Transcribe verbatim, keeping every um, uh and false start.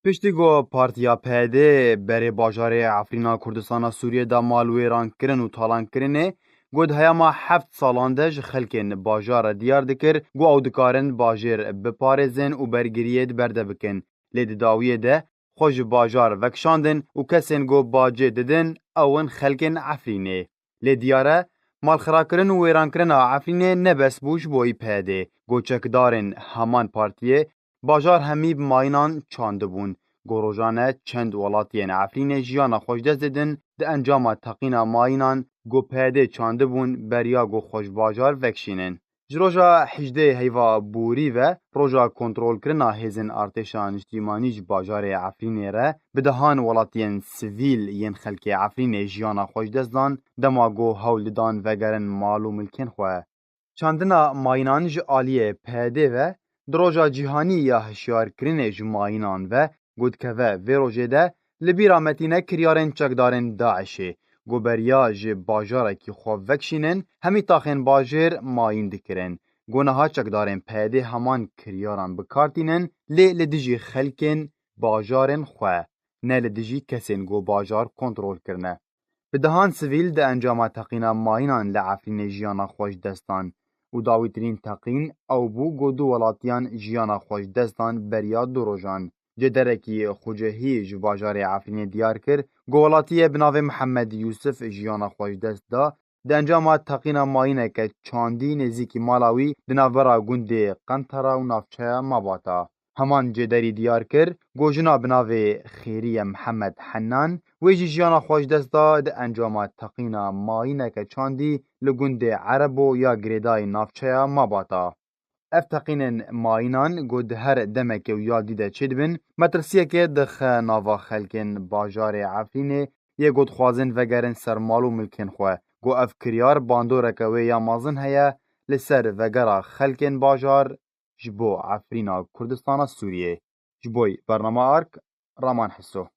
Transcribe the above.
Piştî ku Partiya P D berê bajarê Efrîna Kurdistana Sûriyê de malwêrankirin û talankirinê, ku di heyama heft salan de ji xelkên bajar re diyar dikir, ku ew dikarin bajêr biparêzin û bergiriyê di ber de bikin. Lê di dawiyê de xwe ji bajar vekişandin û kesên ku bacê didin, ew in xelkên Efrînê. Lê diyar e, malxirakirin û wêrankirina Efrînê ne bes bû ji bo P D, ku çekdarên heman partiyê bajar hemî bi mayînan çandibûn, ku rojane çend welatiyên Efrînê jiyana xwe ji dest didin di encama teqîna mayînan ku P D çandibûn beriya ku xwe ji bajar vekişînin. Ji roja hejdeh heyva borî ve roja kontrolkirina hêzên artêşa niştîmanî ji bajarê Efrînê re bi dehan welatiyên sivîl yên xelkê Efrînê jiyana xwe ji dest dan, dema ku hewl didan vegerin mal û milkên xwe. Çandina mayînan ji aliyê P D ve di roja cîhanî ya hişyarkirinê ji mayînan ve ku dikeve vê rojê de li bîra me tîne kiryarên çekdarên DAIŞê ku beriya ji bajarekî xwe vekişînin, hemî taxên bajêr mayîn dikirin. Ku niha çekdarên P D heman kiryaran bi kar tînin, lê li dijî xelkên bajarên xwe, ne li dijî kesên ku bajar kontrol kirine. Bi dehan sivîl di encama teqîna mayînan li Efrînê jiyana xwe ji dest dan û dawîtirîn teqîn ew bû ku du welatiyan jiyana xwe ji dest dan beriya du rojan. Cêderekî xucehî ji bajarê Efrînê diyar kir ku welatiyê bi navê Mihemed Yûsif jiyana xwe ji dest da, di encama teqîna mayîneke çandî nêzîkî mala wî di navbera gundê Qentera û navçeya Mabata. Heman cêderî diyar kir ku jina bi navê Xêriye Mihemed Hennan, wê jî jiyana xwe ji dest da di encama teqîna mayîneke çandî li gundê Erebo ya girêdayî navçeya Mabata. Ev teqînên mayînan ku di her demekê û ya dî de çêdibin, metirsiyekê dixe nava xelkên bajarê Efrînê yê ku dixwazin vegerin ser mal û milkên xwe, ku ev kiryar bandoreke wê ya mezin heye li ser vegera xelkên bajar ji bo Efrîna Kurdistana Sûriyê. Ji bo Bernama Ark, Raman Hiso.